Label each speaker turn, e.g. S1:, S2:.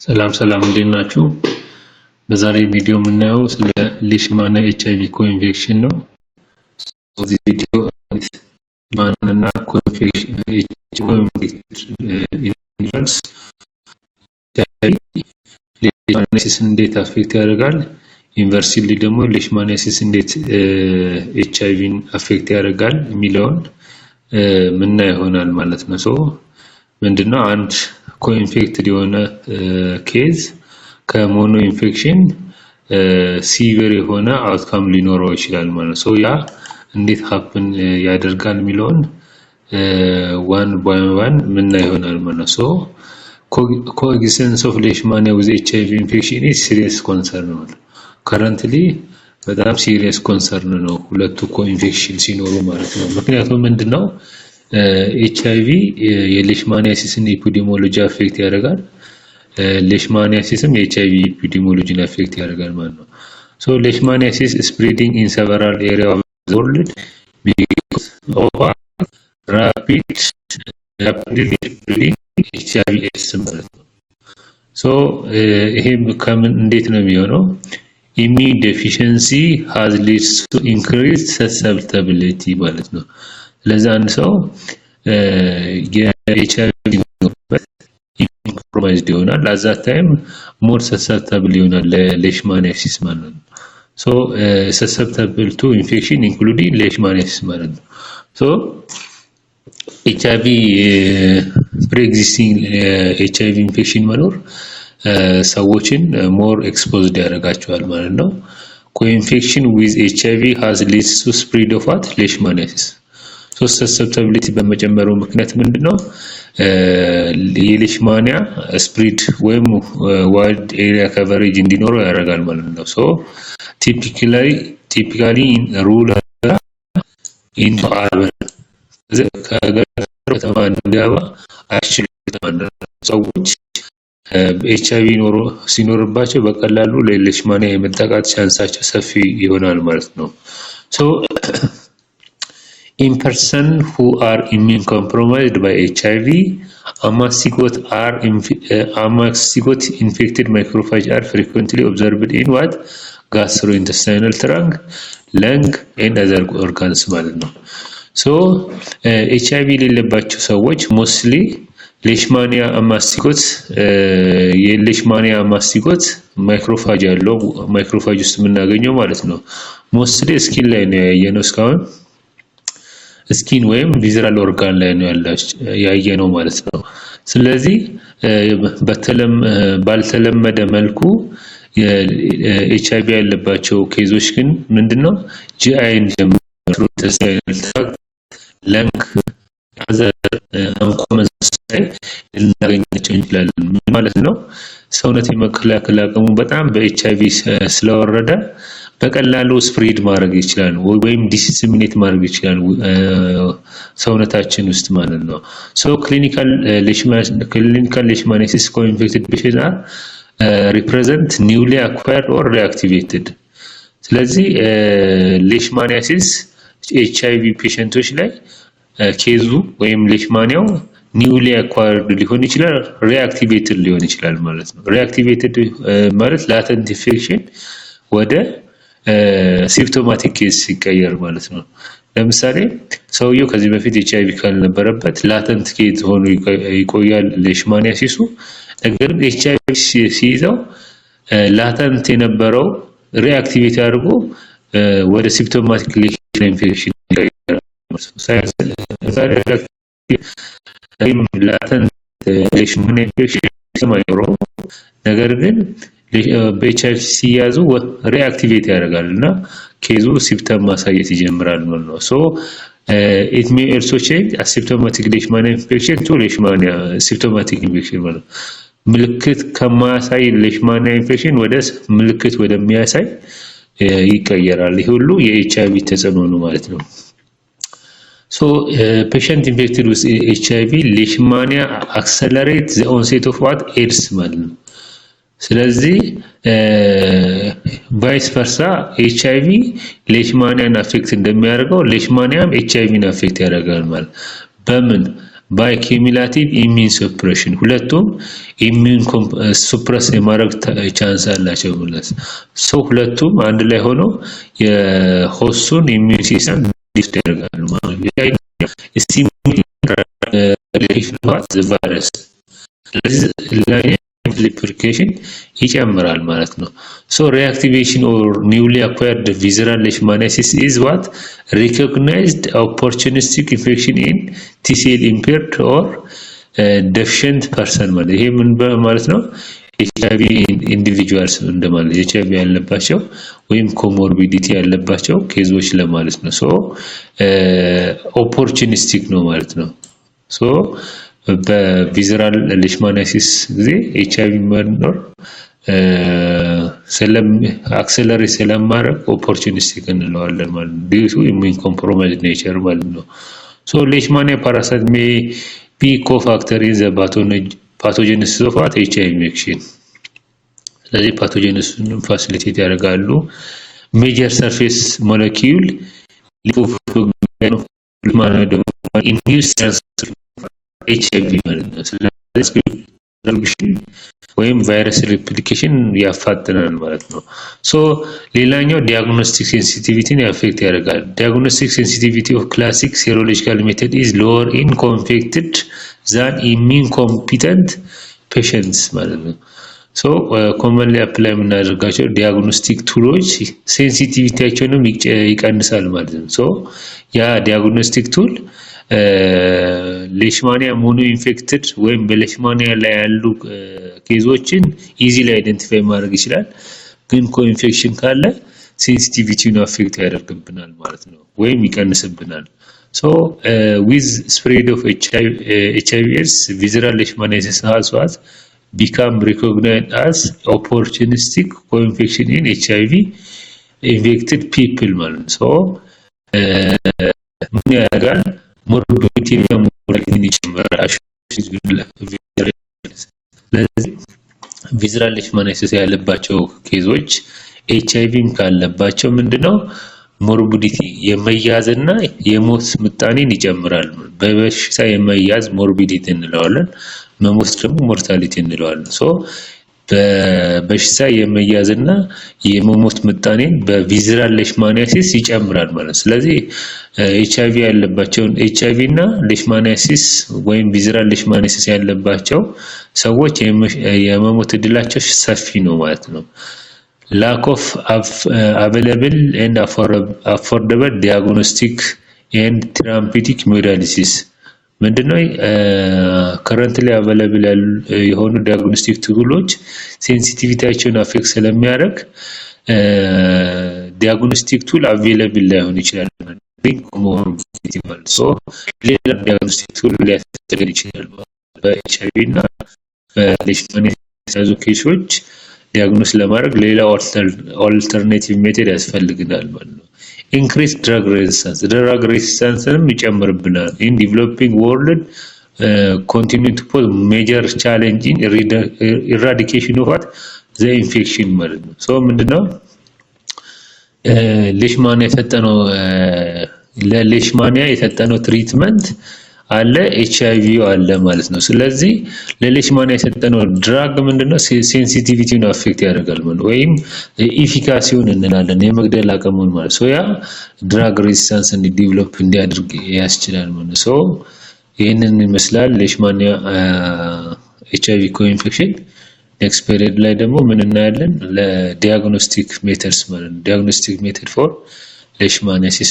S1: ሰላም ሰላም፣ እንዴት ናችሁ? በዛሬ ቪዲዮ የምናየው ስለ Leishmania HIV co-infection ነው። በዚህ ቪዲዮ Leishmania እና co-infection individuals leishmaniasis እንዴት affect ያደርጋል፣ inversely ደግሞ leishmaniasis እንዴት HIV ን affect ያደርጋል የሚለውን ምናይ ይሆናል ማለት ነው። So ምንድነው፣ አንድ co-infected የሆነ case ከ mono infection severe የሆነ outcome ሊኖረው ይችላል ማለት ነው። So ያ እንዴት happen ያደርጋል የሚለውን one by one ምናይ ይሆናል ማለት ነው። So coexistence of Leishmania with HIV infection is serious concern ነው። Currently በጣም serious concern ነው ሁለቱ co-infection ሲኖሩ ማለት ነው። ምክንያቱም ምንድነው፣ HIV የ leishmaniasis ን epidemiology affect ያደርጋል። Leishmaniasis ም የ HIV epidemiology ን affect ያደርጋል ማለት ነው። So leishmaniasis spreading in several area of the world because of rapidly spreading HIV AIDS ማለት ነው። So ይሄ ከምን እንዴት ነው የሚሆነው? Immune deficiency has leads to increase susceptibility ማለት ነው። ስለዚህ አንድ ሰው የኤች አይ ቪ compromised ይሆናል። At that time more susceptible ይሆናል ለ leishmaniasis ማለት ነው። So susceptible to infection including leishmaniasis ማለት ነው። So HIV pre-existing HIV infection መኖር ሰዎችን more exposed ያደርጋቸዋል ማለት ነው። Co-infection with HIV has leads to spread of what? Leishmaniasis። So susceptibility በመጨመሩ ምክንያት ምንድነው፣ የ Leishmania spread ወይም wide area coverage እንዲኖረው ያደርጋል ማለት ነው። So typically rural into urban፣ ከገጠር ከተማ እንዲገባ አይችልም። ሰዎች ኤች አይቪ ሲኖርባቸው በቀላሉ ለ Leishmania የመጠቃት chance ኣቸው ሰፊ ይሆናል ማለት ነው። So in person who are immune compromised by HIV, amastigote infected macrophage are frequently observed in what? Gastrointestinal tract, lung and other organs ማለት ነው። So HIV የሌለባቸው ሰዎች mostly Leishmania amastigote የ Leishmania amastigote macrophage ያለው macrophage ውስጥ የምናገኘው ማለት ነው። Mostly skin ላይ ነው ያየነው እስካሁን፣ skin ወይም visceral organ ላይ ነው ያየነው ማለት ነው። ስለዚህ ባልተለመደ መልኩ ኤች አይቪ ያለባቸው case ኦች ግን ምንድነው፣ GI ን ጀምሮ lung other uncommon ላይ ልናገኛቸው እንችላለን። ምን ማለት ነው? ሰውነት የመከላከል አቅሙ በጣም በኤች አይቪ ስለወረደ በቀላሉ spread ማድረግ ይችላል ወይም disseminate ማድረግ ይችላል ሰውነታችን ውስጥ ማለት ነው። So clinical leishmaniasis co-infected patient are represent newly acquired or reactivated። ስለዚህ leishmaniasis HIV patient ኦች ላይ case ኡ ወይም Leishmania ው newly acquired ሊሆን ይችላል፣ reactivated ሊሆን ይችላል ማለት ነው። Reactivated ማለት latent infection ወደ symptomatic case ሲቀየር ማለት ነው። ለምሳሌ ሰውየው ከዚህ በፊት ኤች አይቪ ካልነበረበት latent case ሆኖ ይቆያል leishmaniasis ኡ። ነገር ግን ኤች አይቪ ሲይዘው latent የነበረው reactivate አድርጎ ወደ symptomatic infection ይቀየራል። Latent Leishmania infection አይኖረውም። ነገር ግን በኤች አይቪ ሲያዙ reactivate ያደርጋል እና case ኡ symptom ማሳየት ይጀምራል ማለት ነው። So it may also change asymptomatic Leishmania infection to Leishmania symptomatic infection ማለት ነው። ምልክት ከማያሳይ Leishmania infection ወደ ምልክት ወደሚያሳይ ይቀየራል። ይህ ሁሉ የኤች አይቪ ተጽዕኖ ነው ማለት ነው። So patient infected with HIV Leishmania accelerate the onset of what? AIDS ማለት ነው። ስለዚህ vice versa HIV Leishmania ን affect እንደሚያደርገው Leishmania ም HIV ን affect ያደርጋል ማለት በምን By cumulative immune suppression ሁለቱም immune suppress የማድረግ chance አላቸው ማለት። So ሁለቱም አንድ ላይ ሆነው የ host ኡን immune system ያደርጋሉ ማለት ነው። ቫይረስ replication ይጨምራል ማለት ነው። So reactivation or newly acquired visceral leishmaniasis is what recognized opportunistic infection in T cell impaired or deficient person ማለት። ይሄ ምን ማለት ነው? HIV individuals እንደማለት፣ ኤች አይቪ ያለባቸው ወይም comorbidity ያለባቸው case ኦች ለማለት ነው። So opportunistic ነው ማለት ነው። So በ visceral leishmaniasis ጊዜ ኤች አይቪ መኖር accelerate ስለማድረግ opportunistic እንለዋለን ማለት ነው። Due to immune compromise nature ማለት ነው። So Leishmania parasite may be cofactor in the pathogenesis of what? HIV infection። ስለዚህ pathogenesis ኡን facilitate ያደርጋሉ። Major surface molecule induce HIV ማለት ነው። ስለዚህ ወይም ቫይረስ replication ያፋጥናል ማለት ነው። So ሌላኛው diagnostic sensitivity ን affect ያደርጋል። Diagnostic sensitivity of classic serological method is lower in co-infected than immune competent patients ማለት ነው። So commonly apply የምናደርጋቸው diagnostic tool ኦች sensitivity ያቸውንም ይቀንሳል ማለት ነው። So ያ diagnostic tool Leishmania mono infected ወይም በ Leishmania ላይ ያሉ case ኦችን easily identify ማድረግ ይችላል። ግን co-infection ካለ sensitivity ውን affect ያደርግብናል ማለት ነው፣ ወይም ይቀንስብናል። So with spread of HIV AIDS, visceral leishmaniasis has what become recognized as opportunistic co-infection in HIV infected people ማለት ነው። So ምን ያደርጋል? Morbidity እና mortality ን ይጨምራል። ስለዚህ visceral leishmaniasis ያለባቸው case ኦች ኤች አይቪም ካለባቸው ምንድነው morbidity የመያዝና የሞት ምጣኔን ይጨምራል። በበሽታ የመያዝ morbidity እንለዋለን፣ መሞት ደግሞ mortality እንለዋለን። So በበሽታ የመያዝና የመሞት ምጣኔን በ visceral leishmaniasis ይጨምራል ማለት ነው። ስለዚህ ኤች አይቪ ያለባቸውን፣ ኤች አይቪ እና leishmaniasis ወይም visceral leishmaniasis ያለባቸው ሰዎች የመሞት እድላቸው ሰፊ ነው ማለት ነው። Lack of available and affordable diagnostic and therapeutic modalities ምንድነው? Currently available የሆኑ diagnostic tool ኦች sensitivity ያቸውን affect ስለሚያደርግ diagnostic tool available ላይሆን ይችላል። ሌላ diagnostic tool ሊያስፈልገን ይችላል። በኤች አይቪ እና በ leishmania የተያዙ case ኦች diagnose ለማድረግ ሌላ alternative method ያስፈልግናል ማለት ነው። Increase drug resistance፣ drug resistance ንም ይጨምርብናል። In developing world continue to pose major challenge in eradication of what? The infection ማለት ነው። So ምንድነው Leishmania የሰጠነው ለ Leishmania የሰጠነው treatment አለ፣ ኤች አይቪ አለ ማለት ነው። ስለዚህ ለ Leishmania የሰጠነው drug ምንድነው sensitivity ውን affect ያደርጋል ማለት ወይም efficacy ውን እንላለን፣ የመግደል አቅሙን ማለት። So ያ drug resistance እንዲ develop እንዲያደርግ ያስችላል ማለት። So ይህንን ይመስላል Leishmania HIV co-infection። Next period ላይ ደግሞ ምን እናያለን? ለ diagnostic methods ማለት ነው። Diagnostic method for leishmaniasis.